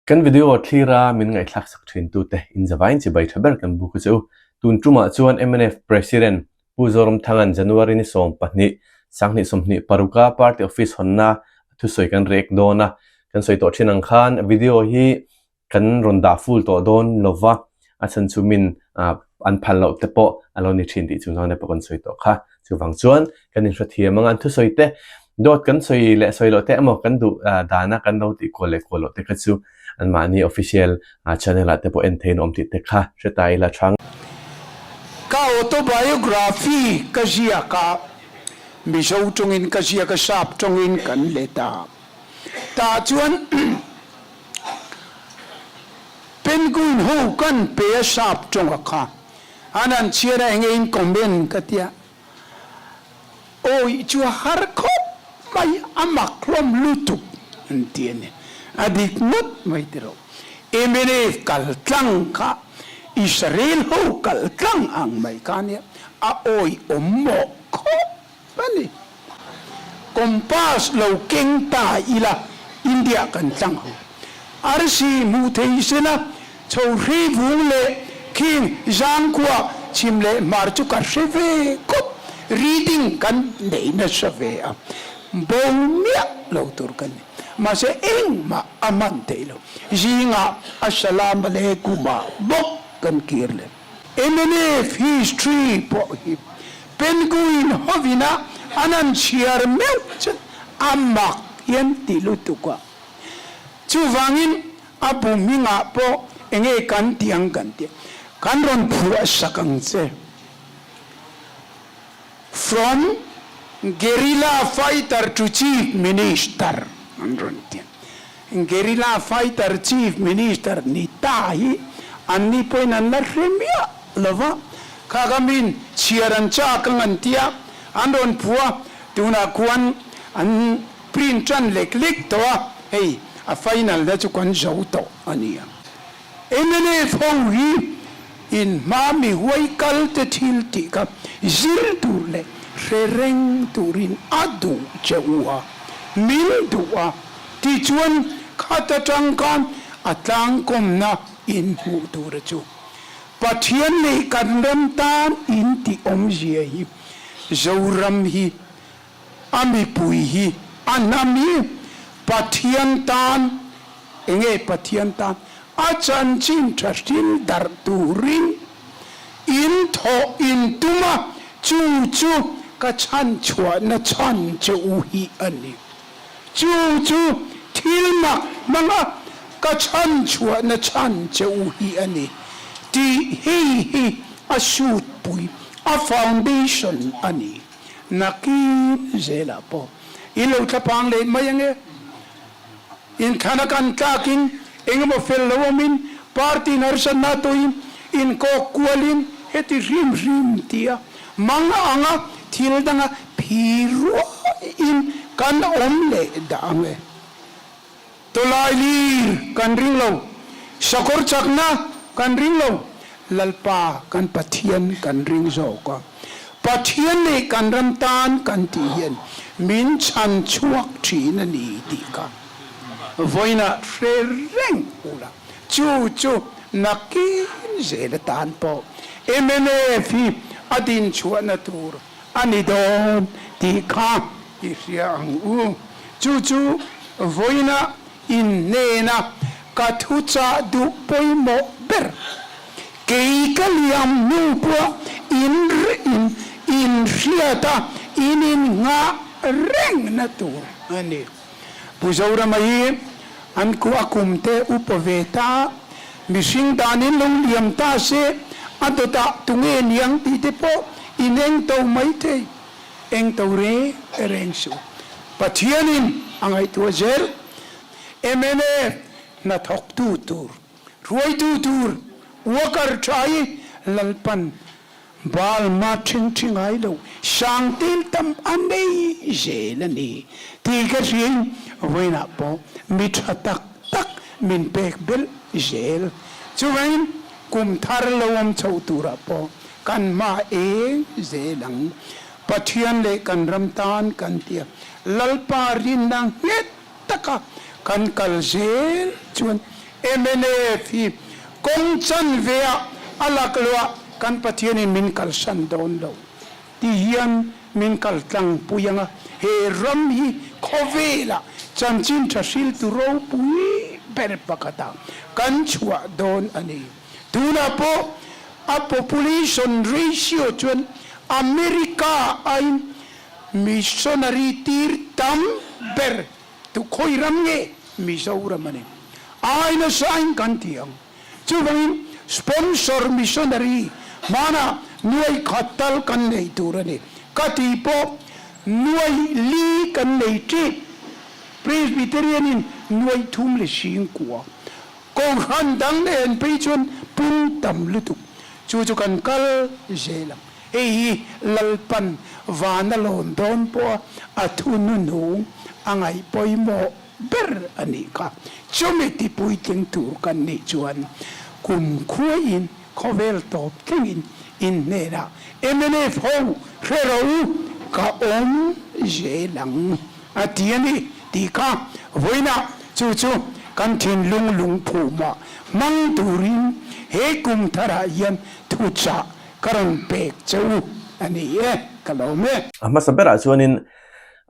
Kan video thlira min ngaihthlak sak thin tute inzavain chibai tha ber kan buk a che u. Tun tumah chuan mnf President Pu Zoramthanga'n January ni 12, 2026 a party office hawnna a thusawi kan rek dawn a. Kan sawi tawh thin ang khan video hi kan rawn dah full tawh dawn lova, a chhan chu min an phal loh te pawh a lo ni thin tih chungchang te pawh kan sawi tawh kha. Chuvang chuan kan inhrethiam anga an thusawi te, dawt kan sawi leh sawi loh te emaw kan duh dana kan lo tih kual leh kual loh te kha chu anmahni official channel ah te pawh en theiin awm tih te kha hre ta ila tha. Ka autobiography ka ziak a, Mizo tawngin ka ziak a, Sap tawngin kan let a, tah chuan Penguin ho kan pe a sap tawng a kha an han chhiar a enge in comment ka tia awi chu a har khawp mai a mak hlawm lutuk an ti a ni a dik ngawt mai tiraw mnf kal tlang kha Israel ho kal tlang ang mai kha ania a awi awm mawh khawp A ni. Compass lo keng ta ila India kan tlang ho. Arsi hmuh thei sela chho hri vung leh khing zangkhua chhim leh hmar chu ka hre ve khawp. Reading kan nei nasa ve a, bo miah lo tur kan ni. Mahse engmah a hman theih lo. Zingah Assalam Aleikum ah bawk kan kir leh. Mnf history pawh hi Penguin hovina an han chhiar meuh chuan a mak hian ti lutuk a. Chuvangin a bu hmingah pawh enge kan tih ang kan tih kan rawn phuah sak ang che. From Guerrilla Fighter to Chief Minister an rawn ti a. Guerrilla Fighter Chief Minister ni ta hi an ni pawhin an la hre miah lo va, kha kha min chhiar an chak ang an tia, an rawn phu a, tunah khuan an print tan lek lek tawh a, hei a final na chu kan zo tawh a ni ang. Mnf ho hi in hma mi huai kal te thil tih kha zir tur leh hre reng turin a duh che u a, min duh a, tichuan khat atang khan a tlangkawmna in hmuh tur a chu. Pathian leh kan ram tan in tih awmzia hi Zoram hi A mipui hi a hnam hi Pathian tan, enge Pathian tan? A chanchin tha hril darh turin in thawh in tum a, chu chu ka chhan chhuahna chhan che u hi a ni. Chu chu thil mak hmanga ka chhan chhuahna chhan che u hi a ni tih hei hi a sutpui, a foundation a ni. Nakin zelah pawh in lo thlapang leh mai ange. Inthlana kan tlakin engemaw fel lo awmin party harsatna tuin inkawk kualin heti hrim hrim tia mang anga thil danga phi ruaiin kan awm leh dah ange. Tawlai lir kan ring lo, sakawr chakna kan ring lo, Lalpa kan Pathian kan ring zawk a. Pathian leh kan ram tan kan tih hian min chhan chhuak thin a ni tih kha vawiinah hre reng ula, chu chu nakin zel atan pawh mnf hi a dinchhuahna tur a ni dawn tih kha i hria ang u. Chu chu vawiina in hnena ka thuchah duh pawimawh ber. Kei ka liam hnu pawh in in inhriat a, in innghah rengna tur a ni. Pu Zorama hi an a kum te upa ve ta, mihring danin lo liam ta se, a dawtah tunge niang tih te pawh in eng to maithei. Eng to reng reng suh. Pathianin a ngaihtuah zel. Mnf hnathawktu tur, hruaitu tur, worker tha hi Lalpan Balma thing thi ngai lo, sangtil tam a nei zel a ni tih ka hriain vawiinah pawh mi tha tak tak min pek belh zel. Chuvangin kum thar lo awm chhoh turah pawh Kan hma eng zel ang. Pathian leh kan ram tan kan ti a, Lalpa rinna nghet taka kan kal zel chuan Mnf hi kawng chanve ah a lakloh ah kan Pathianin min kalsan dawn lo ti hian min kal tlangpui ang a, he ram hi khawvelah chanchin tha hriltu ropui ber pakhatah kan chhuah dawn a ni. Tunah pawh a population ratio chuan America aiin missionary tir tam ber tu khawi ram nge Mizoram a ni. Ai nasain kan ti ang. Chuvangin sponsor missionary hmanah nuai khat tal kan nei tur a ni. Ka tih pawh nuai li kan nei tih Presbyterian in nuai thum leh sing kua. Kohhran dang nen phei chuan pung tam lutuk. Chu chu kan kal zel ang. Hei hi Lalpan vana lawn dawn pawha a thunuhnung a ngaih pawimawh ber a nih kha. Chumi tipuitling tur kan nih chuan kum khuaiin khawvel tawp thlengin in hnenah mnf ho hre rawh u, ka awm zel ang a ti a ni tih kha vawiinah chu chu kan thinlung lungphumah hmang turin he kum tharah hian thuchah ka rawn pek che u a ni e, ka lawm e. A hmasa berah chuanin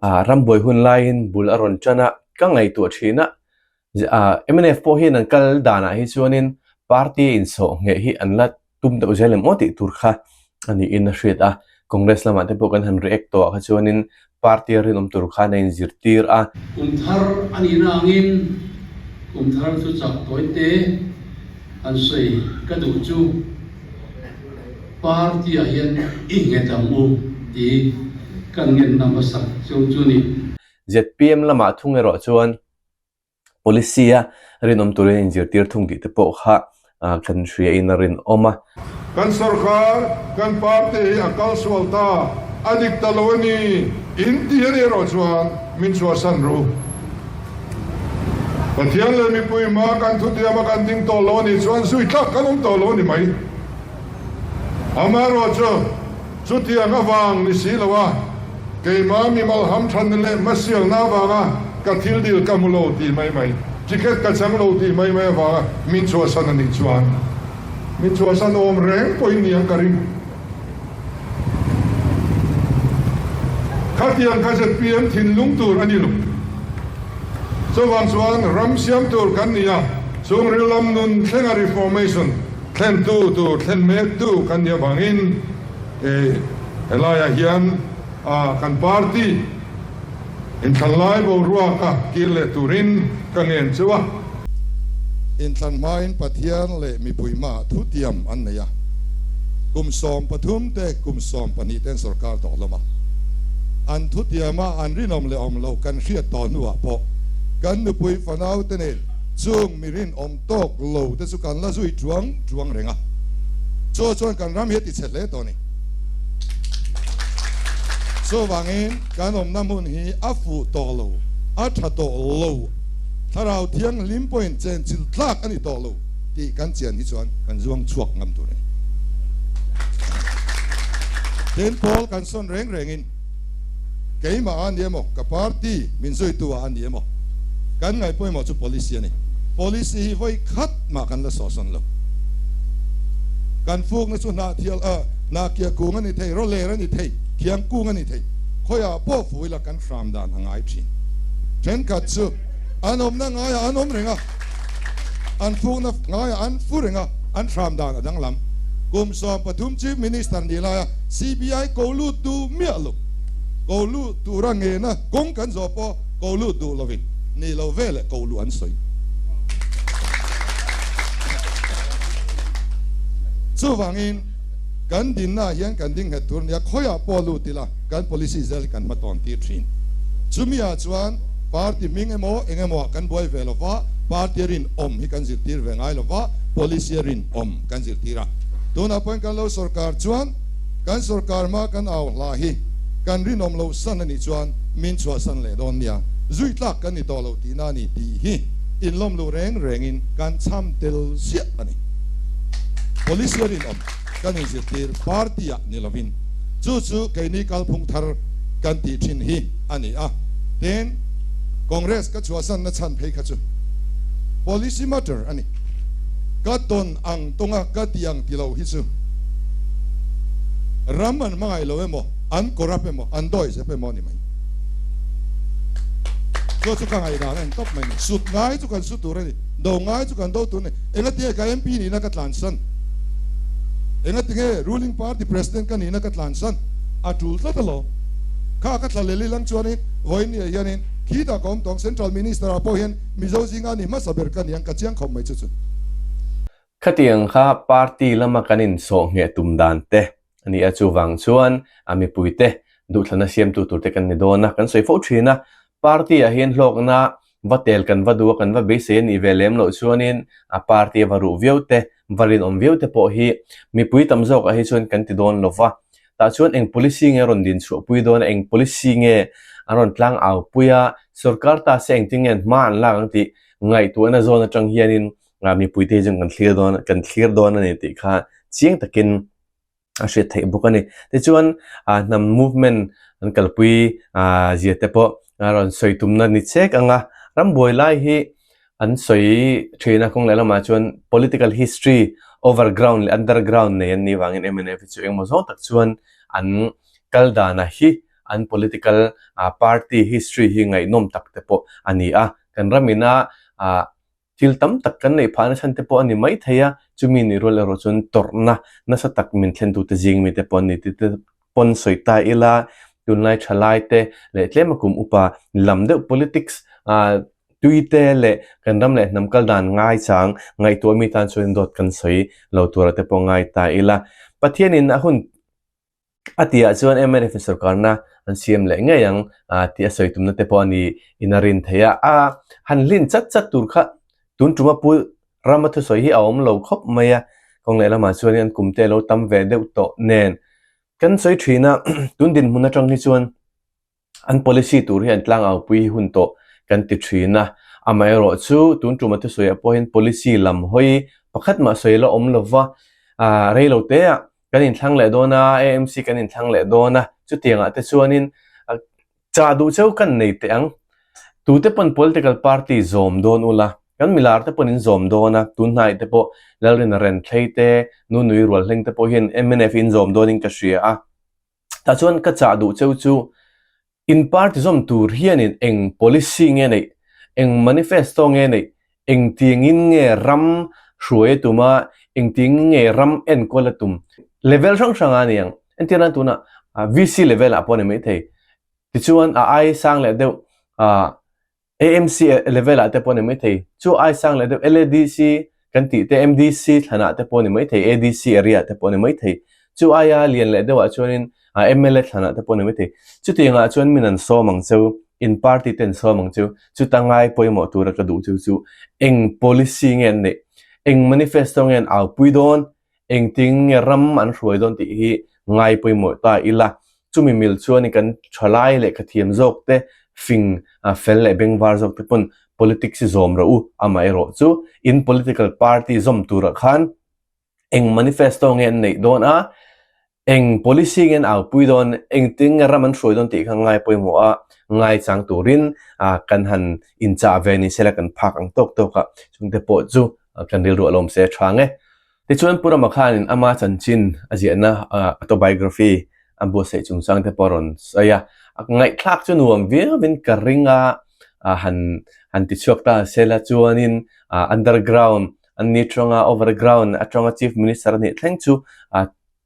rambuai hun laiin bul a rawn tan a, ka ngaihtuah thin a, mnf pawh hian an kal danah hi chuanin party insawh ngheh hi an la tum deuh zel em aw tih tur kha a niin a hriat a, Congress lamah te pawh kan han react tawh ah kha chuanin party a rinawm tur khan a inzirtir a. Kum thar a nihna angin kum thar chu chak tawi te han sawi ka duh chu party ah hian i nghet ang u tih kan ngenna hmasak cheu chu ni. Zpm lamah thung erawh chuan Policy a rinawm turin a inzirtir thung tih te pawh kha kan hriain a rinawm a. Kan sorkar, kan party hi a kal sual ta, a dik ta lo a ni, in ti a nih erawh chuan min chhuahsan ru. Pathian leh mipui hma kan thutiam a kan ding tawh lo a nih chuan zui tlak kan awm tawh lo a ni mai. Amaherawhchu, Chutiang avang ni si lo a, keimah mimal hamthanna leh hmasialna avanga ka thil dil ka hmu lo tih mai mai, ticket ka chang lo tih mai mai avanga min chhuahsan a nih chuan min chhuahsan awm reng pawhin niang ka ring. Khatiang kha zpm thinlung tur a ni lo. Chuvang chuan ram siam tur kan ni a, chhungril lam nun thlenga reformation, Thlentu tur thlen mektu kan nih avangin helaiah hian kan party inthlan lai boruaka kir leh turin ka ngen cheu a. Inthlan hmain Pathian leh mipui hmaah thutiam an nei a, kum 13 te kum 12 ten sorkar tawh hlawm a. An thutiama an rinawm leh awm loh kan hriat tawh hnuah pawh kan nupui fanaute nen chung mi rinawm tawk lo te chu kan la zui chuang chuang reng a, chu chuan kan ram hi a ti chhe hle tawh a ni. Chuvangin kan awmna hmun hi a fuh tawh lo, a tha tawh lo, thlarau thianghlim pawhin chenchilh tlak a ni tawh lo tih kan chian hi chuan kan zuang chhuak ngam tur a ni. Tin, pawl kan sawn reng rengin Keimah a ni emaw, ka party min zuitu ah a ni emaw, kan ngaih pawimawh chu policy a ni. Policy hi vawi khat mah kan la sawhsawn lo. Kan fukna chu hnahthial a, hnahkiah kung a ni thei, rawler a ni thei, thiang kung a ni thei. Khawiah pawh fu ila kan hram dan a ngai thin. Thenkhat chu an awmna ngaiah an awm reng a, an fukna ngaiah an fu reng a, an hram dan a danglam. Kum 13 Chief Minister ni laia CBI ko lut duh miah lo, ko lut tura ngena kawng kan zawh pawh ko lut duh lovin ni lo ve leh ko luh an sawi. Chuvangin kan dinna ah hian kan ding nghet tur nia khawiah pawh lut ila kan policy zel hi kan hmatawn tir thin. Chumi ah chuan party hming emaw eng emaw ah kan buai ve lova, party a rinawm hi kan zirtir ve ngai lova, policy a rinawm kan zirtir a. Tunah pawhin kan lo sorkar chuan kan sorkar hma kan au hla hi kan rinawm loh san a nih chuan min chhuahsan leh dawn nia, zui tlak kan ni tawh lo tihna a ni tih hi inlawm luh reng rengin kan chham tel ziah a ni. Policy a rinawm kan inzirtir party ah ni lovin chu chu keini kalphung thar kan tih thin hi a ni a. Tin, Congress ka chhuahsanna chhan phei kha chu. Policy matter a ni. Ka tawn ang tawnga ka ti ang ti lo hi chu ram an hmangaih lo emaw, an corrupt emaw, an dawi zep emaw a ni mai. Chu chu ka ngaihdan a ni tawp mai ni. Sut ngai chu kan su tur a ni, do ngai chu kan do tur a ni. Engatinge ka MP nihna ka tlansan? Engatinge ruling party president ka nihna ka tlansan? A tul tlat alawm. Kha ka thla lel ilang chuanin vawiin hianin khitah ka awm tawng Central Minister ah pawh hian Mizo zinga ni hmasa ber ka niang ka chiang khawp mai chu chu. Khatiang kha party lama kan insawh ngheh tum dan te a ni a, chuvang chuan a mipuite duhthlana siamtu tur te kan ni dawn a, kan sawi fo thin a, party ah hian hlawkna va tel kan va duh a, kan va beisei a nih ve lem loh chuanin a party a va ruh viau te, va rinawm viau te pawh hi mipui tam zawkah hi chuan kan ti dawn lo va, Tah chuan eng policy nge a rawn din chhuah pui dawn a, eng policy nge an rawn tlang au pui a, sorkar ta se engtin nge hma an lak ang tih ngaihtuahna zawn atang hianin mipuite hi chuan kan thlir dawn kan thlir dawn a ni tih kha chiang takin a hriat theih bawk a ni. Tichuan hnam movement an kalpui zia te pawh a rawn sawi tumna ni chek ang a, rambuai lai hi An sawi thin a, kawng leh lamah chuan political history overground leh underground nei an nih vangin mnf hi chu engemaw zawng tak chuan an kal dana hi an political party history hi ngaihnawm tak te pawh a ni a. Kan ramina thil tam tak kan neih phahna chhan te pawh a ni mai thei a, chumi nih rual erawh chuan tawrhna nasa tak min thlentute zing mite pawh an ni tih te pawn sawi ta ila, tunlai thalai te leh tlema kum upa lam deuh politics Tuite leh kan ram leh hnam kal dan ngaichang ngaihtuah mi tan chuan dawt kan sawi lo tura te pawh ngai ta ila. Pathianin a hun a tihah chuan mnf in sorkarna an siam leh ngei ang tih a sawi tumna te pawh a ni in a rin thei a. A han hlin chat chat tur kha tun tuma pu rama thusawi hi a awm lo khawp mai a. Kawng leh lamah chuan an kum te a lo tam ve deuh tawh nen kan sawi thin a, tun dinhmun atang hi chuan An policy tur hi an tlangaupui hi hun tawh kan ti thin a, amaherawhchu tun tuma thusawiah pawhin policy lam hawi pakhat mah sawi la awm lova, rei lo te ah kan inthlang leh dawn a, AMC kan inthlang leh dawn a, chutiangah te chuanin chah duh cheu kan nei teh ang. Tute pawn political party zawm dawn ula, kan milar te pawn in zawm dawn a, tun hnai te pawh Lalrina Renthlei te, Nunui Rualhleng te pawh hian mnf in zawm dawnin ka hria a. Tah chuan ka chah duh cheu chu in party zawm tur hianin eng policy nge neih, eng manifesto nge neih, engtiangin nge ram hruai a tum a, engtiangin nge ram enkawl a tum level hrang hrang a ni ang. Entir nan tunah VC level ah pawh a ni maithei. Tichuan a ai sang leh deuh AMC level ah te pawh a ni maithei, chu ai sang leh deuh LADC kan tih te MDC thlanah te pawh a ni maithei, ADC area ah te pawh a ni maithei, chu aia lian leh deuh ah chuanin mla thlanah te pawh a ni maithei. Chutiangah chuan min an sawm ang cheu, in party te an sawm ang cheu, chuta ngai pawimawh tura ka duh cheu chu eng policy nge an neih, eng manifesto nge an aupui dawn, Engtin nge ram an hruai dawn tih hi ngai pawimawh ta ila, chumi mil chuan kan thalai leh khathiam zawk te, fing fel leh bengvar zawk te pawn politics hi zawm rawh u, amaherawh chu in political party zawm turah khan eng manifesto nge an neih dawn a, eng policy nge an aupui dawn, engtin nge ram an hruai dawn tih kha ngai pawimawh a, ngaichang turin kan han inchah ve ni sela kan phak ang tawk tawk a, chungte pawh chu kan rilru a lawm se a tha nge. Tichuan Pu Rama khanin ama chanchin a ziahna autobiography a buatsaih chungchang te pawh a rawn sawi a, ngaihthlak chu nuam viauin ka ring a, han han tichhuak ta sela chuanin underground an ni atanga overground atanga Chief Minister a nih thleng chu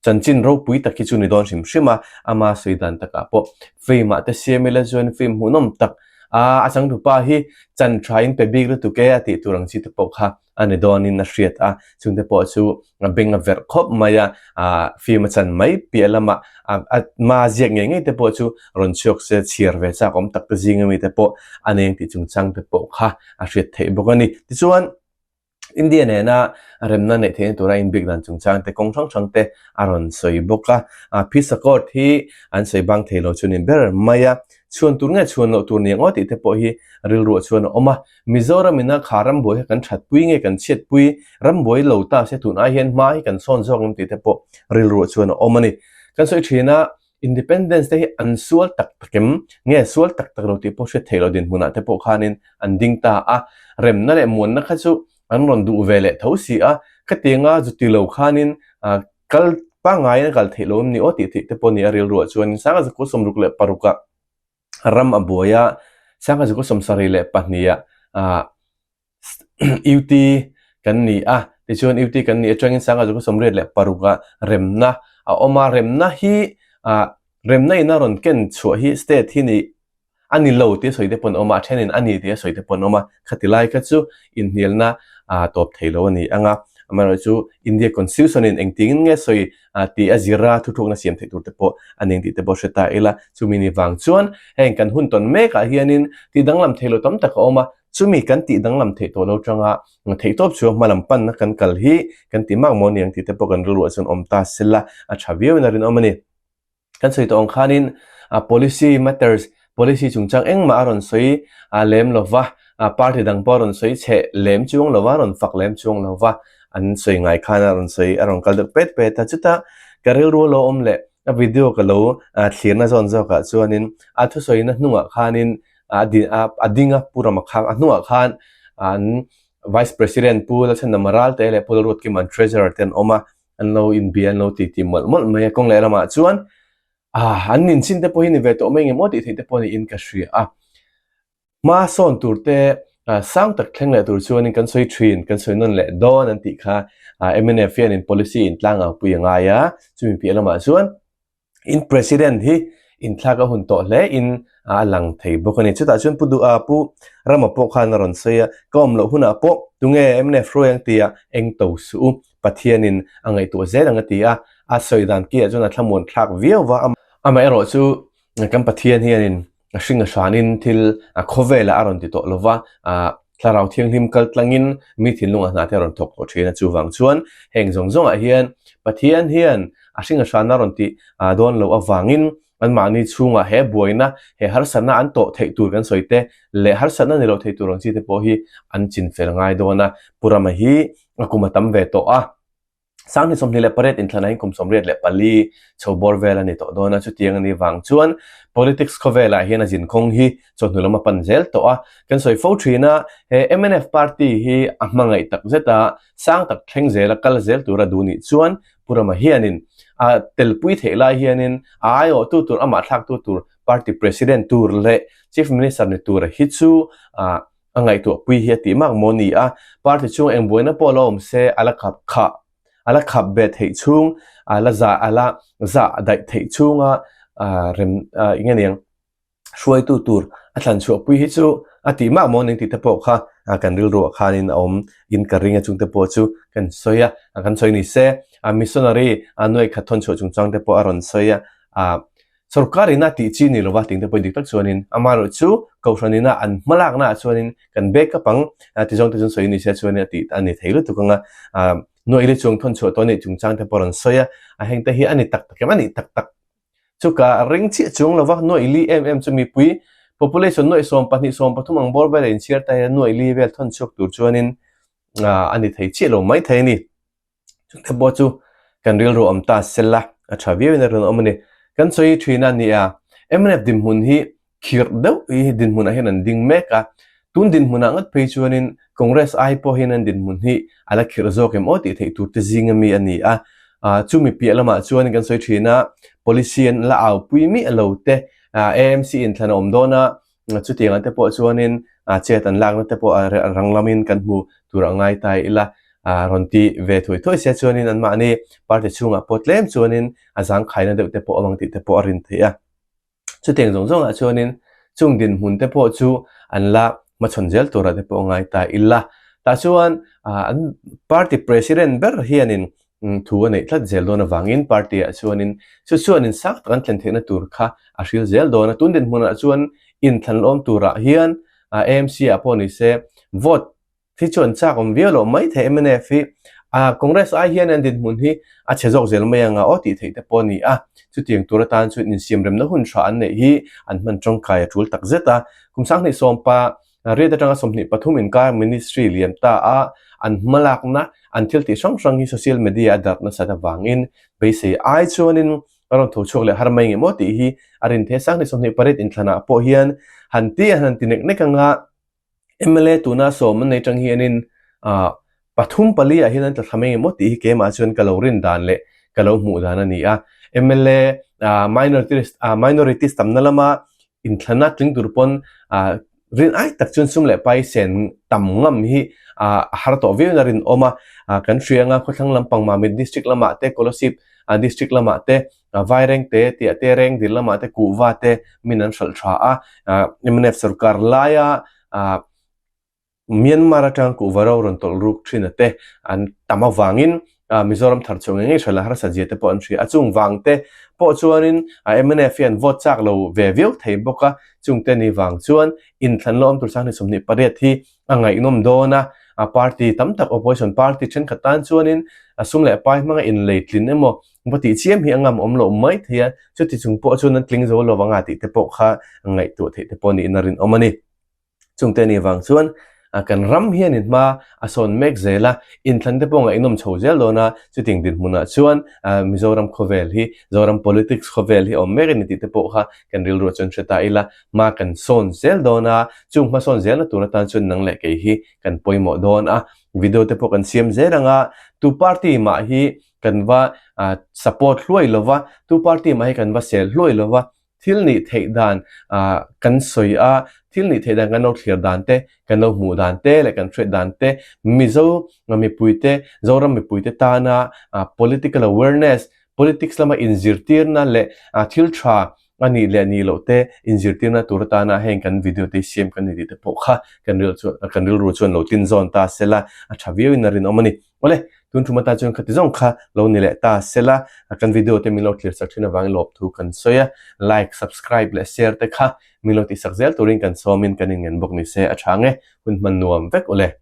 Chanchin ropui tak hi chu ni dawn hrim hrim a, ama sawi dan takah pawh film ah te siam ila chuan film hmuhnawm tak a a changtupa hi chan tha in pe bik lutuk e a tih tur ang chi te pawh kha a ni dawnin a hriat a, chungte pawh chu a beng a verh khawp mai a, ah film a chan mai piah lamah a ma ziak ngei ngei te pawh chu rawn chhuak se chhiar ve chak awm tak te zing ami te pawh a neng tih chungchang te pawh kha a hriat theih bawk a ni. Tichuan. India nena remna neih theihna tura inbik dan chungchang te kawng hrang hrang te a rawn sawi bawk a. Peace Accord hi an sawi bang thei lo chu ni ber mai a. Chhuan tur nge chhuan loh tur ni ang aw tih te pawh hi rilruah chuan a awm a. Mizoram ina kha rambuai kha kan thatpui nge kan chhiatpui, rambuai lo ta se tun ai hian hma hi kan sawn zawk em tih te pawh rilruah chuan a awm a ni. Kan sawi thin a. Independence te hi an sual tak tak em? Nge sual tak tak lo tih pawh hriat theih loh dinhmunah te pawh khanin an ding ta a, remna leh muanna kha chu an rawn duh ve leh tho si a, khatianga zu ti lo khanin kal pangaiin a kal theih lo em ni aw tih theih te pawh a ni a rilruah chuanin sanga zakua 66 ah ram a buai a, sanga zakua 72 ah UT kan ni a, tichuan UT kan nih atangin sanga zakua 86 ah remna a awm a, remna hi ah remna in a rawn ken chhuah hi state hi ni A ni lo tia sawi te pawh an awm a, a thenin a ni tia sawi te pawh an awm a, khati lai kha chu inhnialna tawp thei lo a ni ang a. Amaherawhchu India Constitution in engtingin nge sawi tih a zira thuthlukna siam theih tur te pawh a ni ang tih te pawh hre ta ila. Chumi ni vang chuan heng kan hun tawn mekah hianin tih danglam thei lo tam tak a awm a, chumi kan tih danglam theih tawh lo tanga theihtawp chu hma lam panna kan kal hi kan ti mak maw ni ang tih te pawh kan rilruah chuan awm ta sela a tha viauin a rinawm a ni. Kan sawi tawh ang khanin policy matters, policy chungchang engmah a rawn sawi lem lo va, party dang pawh a rawn sawi chhe lem chuang lo va, a rawn fak lem chuang lo va, an sawi ngai khan a rawn sawi a rawn kal deuh pet pet a. Chutah ka rilru lo awm leh a video ka lo thlirna zawn zawkah chuanin a thusawina hnungah khanin a ding a, Pu Ramakhang a hnungah khan an Vice President Pu Lalchhandama Ralte leh Pu Lalruatkima'n Treasurer te an awm a. an lo inbia an lo ti ti mawlh mawlh mai a, kawng leh lamah chuan ah an inchhin te pawh hi ni ve tawh mai engemaw tih theih te pawh niin ka hria a, hma sawn tur te sang tak thleng leh tur chuanin kan sawi thin kan sawi nawn leh dawn an tih kha mnf hianin policy in tlang ang pui a ngai a, chumi piah lamah chuan In President hi inthlak a hun tawh hle in a lang thei bawk a ni. Chutah chuan Pu Duha Pu Rama pawh khan a rawn sawi a, ka awm loh hunah pawh tunge mnf hruai ang tia eng to suh u, Pathianin a ngaihtuah zel ang a ti a, a sawi dan kiah chuan a thlamuan thlak viau va. Amaherawh chu kan Pathian hianin A hring a hranin thil a khawvelah a rawn ti tawh lo va, thlarau thianghlim kal tlangin mi thinlungah hna te a rawn thawk tawh thin a. Chuvang chuan heng zawng zawngah hian Pathian hian a hring a hrana rawn tih dawn loh avangin anmahni chhungah he buaina, he harsatna an tawh theih tur kan sawi te leh harsatna ni loh theih tur ang chi te pawh hi an chinfel ngai dawn a. Pu Rama hi a kum a tam ve tawh a. Sanghnih 28 inthlanah hian kum 84 chho bawr vel a ni tawh dawn a, chutiang a nih vang chuan politics khawvelah hian a zinkawng hi chawhnu lam a pan zel tawh a. Kan sawi fo thin a, he mnf party hi a hmangaih tak zet a, sang tak thleng zel a kal zel tura duh nih chuan Pu Rama hianin a telpui theih lai hianin a aiawhtu tur, amah thlaktu tur party president tur leh chief minister ni tura hi chu A ngaihtuah pui hi a tih mak maw ni a, party chhung eng buaina pawh la awm se a la khap khah, a la khap ve theih chhung, a la zah a la zah daih theih chhunga rem eng nge niang hruaitu tur a thlan chhuah pui hi chu a tih mak maw ning tih te pawh kha kan rilruah khanin a awm in ka ring a chungte pawh chu kan sawi a, kan sawi ni se missionary a nuai khat thawn chhuah chungchang te pawh a rawn sawi a. Sorkar ina tih chi ni lova ting te pawhin dik tak chuanin amaherawhchu Kohhran ina an hmalakna ah chuanin kan back up ang ti zawng te chuan sawi ni se chuanin a tih a ni thei lutuk ang a, nuaih le chuang thawn chhuah tawh a nih chungchang te pawh a rawn sawi a, a heng te hi a ni tak tak em a nih tak tak chu ka ring chiah chuang lova nuaih li em em chu mipui population nuaih 12 13 ang bawr vel a inchhiar ta hian nuaih li vel thawn chhuak tur chuanin a ni thei chiah lo mai thei a ni. Chungte pawh chu kan rilru awm ta sel a, a tha viauin a rawn awm a ni. Kan sawi thin a nia, mnf dinhmun hi khirh deuh hi dinhmunah hian an ding mek a, tun dinhmunah ngat phei chuanin Congress ai pawh hian an dinhmun hi a la khirh zawk em aw tih theih tur te zing ami a ni a. Chumi piah lamah chuan kan sawi thin a, policy an la aupui miah lo te, AMC inthlan a awm dawn a, Chutiang ah te pawh chuanin chet an lakna te pawh a rang lamin kan hmu tur a ngai ta ila rawn ti ve thuai thuai sia chuanin anmahni party chhungah pawh tlem chuanin a zangkhaina deuh te pawh a awm ang tih te pawh a rin theih a. Chutiang zawng zawngah chuanin chung dinhmun te pawh chu an la hmachhawn zel turah te pawh a ngai ta ila. Tah chuan an party president ber hianin Thu a neih tlat zel dawn avangin party ah chuanin chu chuanin sang tak an thlen theihna tur kha a hril zel dawn a. Tun dinhmunah chuan inthlanlawm turah hian AMC ah pawh ni se vote hi chu an chak awm viau loh mai thei mnf hi Congress ai hian an dinhmun hi a chhe zawk zel mai anga aw tih theih te pawh a ni a. Chutiang tur atan chuan insiamremna hun tha an neih hi an hman tangkai a tul tak zet a. Kum sanghnih sawmpa Riat atanga 23 inkar ministry lian ta a an hmalakna an thil tih hrang hrang hi social media a darh nasat avangin beisei ai chuanin. Kan rawn tho chhuak leh har mai nge maw tih hi a rin the sang ni 28 inthlanah pawh hian han ti a han ti nek nek anga mla tuna sawm an nei tang hianin ah pathum pali ah hian an tla thla mai nge maw tih hi keimah chuan ka lo rin dan leh ka lo hmuh dan a ni a. Mla ah minorities ah minorities tamna lama inthlana tling tur pawn ah Rin ai tak chuan sum leh pai sen tam ngam hi a har tawh viau in a rinawm a, kan hria anga khawthlang lampang Mamit District lamah te, Kolasib District lamah te, Vairengte tih te Rengdil lamah te Kuhva te min an hralh tha a, mnf sorkar laia Myanmar atanga Kuhva ro rawn tawlh ruk thin a te an tam avangin Mizoram thar chhuah ngei ngei hria la harsa zia te pawh an hria a, chung vang te pawh chuanin mnf hi an vote chak lo ve viau thei bawk a, chung te ni vang chuan inthlan la awm tur sang ni 28 hi a ngaihnawm dawn a, party tam tak opposition party thenkhat tan chuanin sum leh pai hmanga inlei tlin emaw va tih chiam hi a ngam awm loh mai thei a, chuti chung pawh chuan an tling zo lo anga tih te pawh kha ngaihtuah theih te pawh niin a rinawm a ni. Chungte ni vang chuan kan ram hianin hma a sawn mek zel a, inthlan te pawh ngaihnawm chho zel dawn a, chuting dinhmunah chuan Mizoram khawvel hi, Zoram politics khawvel hi awm mek a ni tih te pawh kha kan rilruah chuan hre ta ila, hma kan sawn zel dawn a, chung hma sawn zelna tur atan chuan nang leh kei hi kan pawimawh dawn a, video te pawh kan siam zel ang a, tu party mah hi kan va support hluai lova, tu party mah hi kan va sel hluai lova, Thil nih theih dan kan sawi a, thil nih theih dan kan lo thlir dan te, kan lo hmuh dan te leh kan hriat dan te, Mizo mipuite, Zoram mipuite tana political awareness, politics lama inzirtirna leh thil tha a nih leh nih loh te inzirtirna tur atana heng kan video te hi siam kan ni tih te pawh kha kan kan rilru chuan lo tin zawn ta sela a tha viauin a rinawm a ni. Awle, tun thum atan chuan khati zawng kha lo ni leh ta sela, kan video te min lo thlir sak thin avangin lawmthu kan sawi a, like, subscribe leh share te kha min lo tihsak zel turin kan sawmin kan inngen bawk ni se a tha nge, hun hman nuam vek ule.